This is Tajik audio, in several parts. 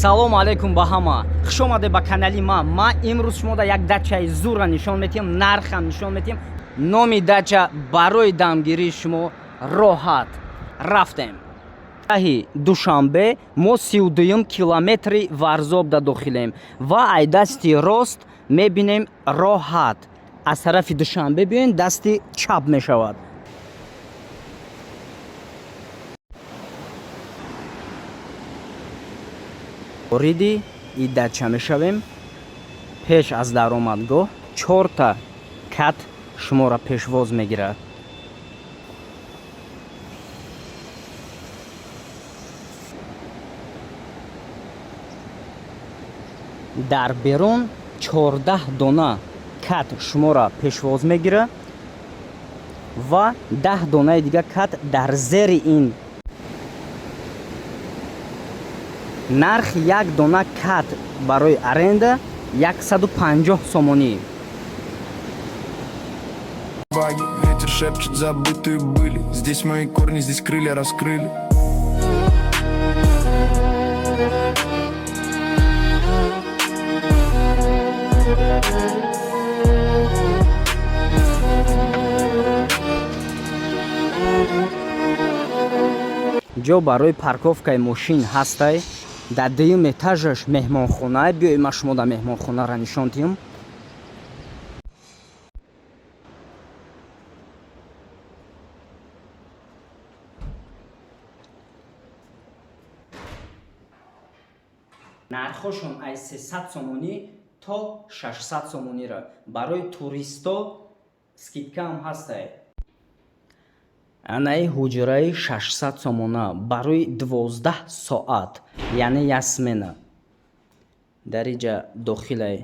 Салому алайкум ба ҳама. Хуш омадед ба канали ман. Ман имрӯз шумода як дачаи зурра нишон метиҳам, нархам нишон метиҳам. Номи дача барои дамгирии шумо роҳат. Рафтем. Раҳи Душанбе мо 32 километри Варзобда дохилем ва ай дасти рост мебинем роҳат. Аз тарафи Душанбе биёен, дасти чап мешавад. Вориди и дача мешавем. Пеш аз даромадгоҳ чорта кат шуморо пешвоз мегирад. Дар берун 14 дона кат шуморо пешвоз мегирад ва 10 донаи дигар кат дар зери ин. Нархи як дона кат барои аренда 150 сомонӣ. Баги, ветер шепчет, забытые были. Здесь мои корни, здесь крылья раскрыли. Ҷо барои парковкаи мошин ҳастай. Дар дуюм этажаш меҳмонхона. Биёед, ман шумо дар меҳмонхонаро нишон диҳам. Нархҳошон аз 300 сомонӣ то 600 сомониро. Барои туристо скидкаам ҳастай. Анаи ҳуҷраи 600 сомона барои 12 соат, яъне як смена. Дар инҷа дохилаи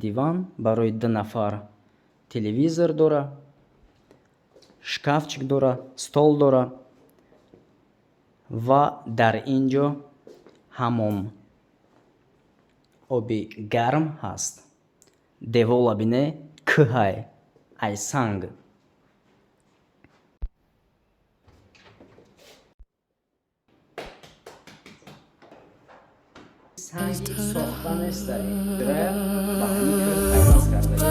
диван барои ду нафар, телевизор дора, шкафчик дора, стол дора ва дар ин ҷо ҳамом, оби гарм ҳаст. Девола бине, кӯҳай ай санг. Санги сохта нестай, ба ҳамин кӯҳ пайваст карда.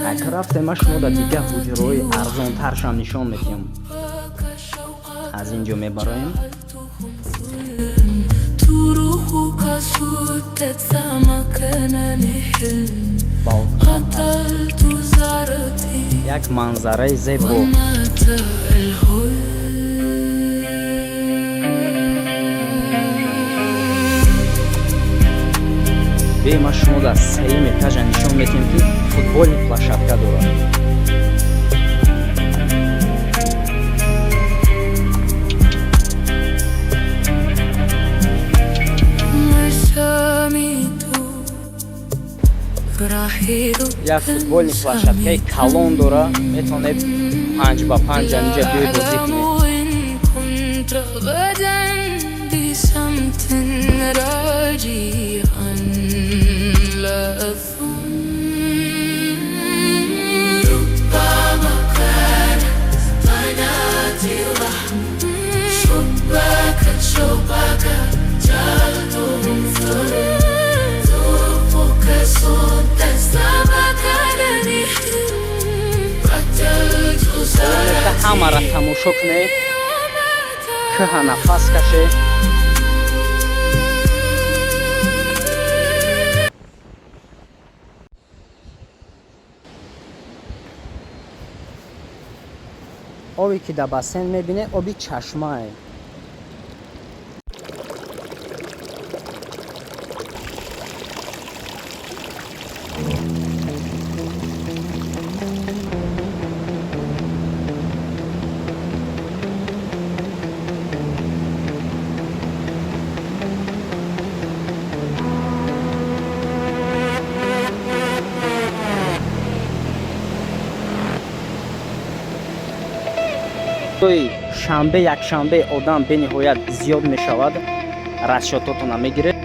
Ака, рафтем, ман шумо дар дигар ҳуҷраҳои арзонтаршам нишон медиҳам. Аз ин ҷо мебароем. طرقك سدت سمكنني حلم قتلت زهرتي Як манзараи зебо. ومات الهل. Бе, ман шумо дар сеюм этажа нишон медиҳем, ки футбольный площадка дорад. مساميت رحيل. Як футбольный площадкаи калон дора, метавонед 5 ба 5 анҷа биёй бозӣ أعلم кунед. إن كنت غدا بسمت راجعا لا أظن ربما كانت قناتي لحم شباك شباك جعلتهم طرقك صد سمكنني قتلت Ҳамаро тамошо кунед, кӯҳа нафас кашед. Обе ки дар бассейн мебинед, оби чашмае. Рӯзи шанбе, якшанбе одам бениҳоят зиёд мешавад, расчётотона мегиред.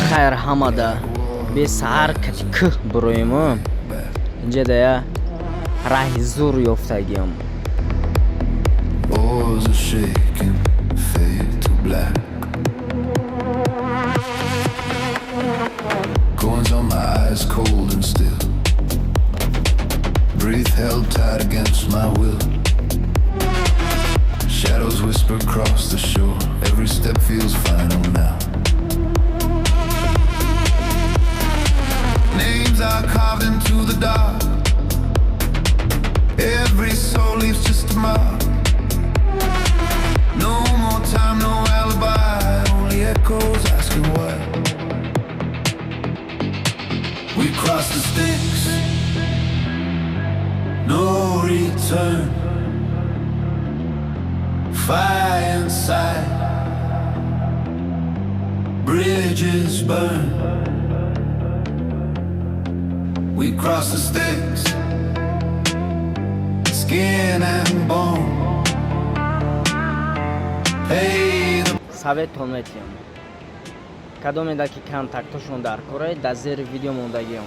Хайр ҳамада. Бесаҳар кати кӯҳ буроем. Инҷа дая раҳи зур ёфтагиам. Oars are shaking, fade to black. Coins on my eyes, cold and still. Breathe held tight against my will. Shadows whisper across the shore. Every step feels final now. Names are carved into the dark. Every soul leaves just a mark. No more time, no alibi. Only echoes asking why. We cross the Styx, no return. Fire inside, bridges burn. We cross the Styx, skin and bone. Pay the Советон метиҳам, кадомеда ки контактошон дар кора, дар зери видео мондагиам.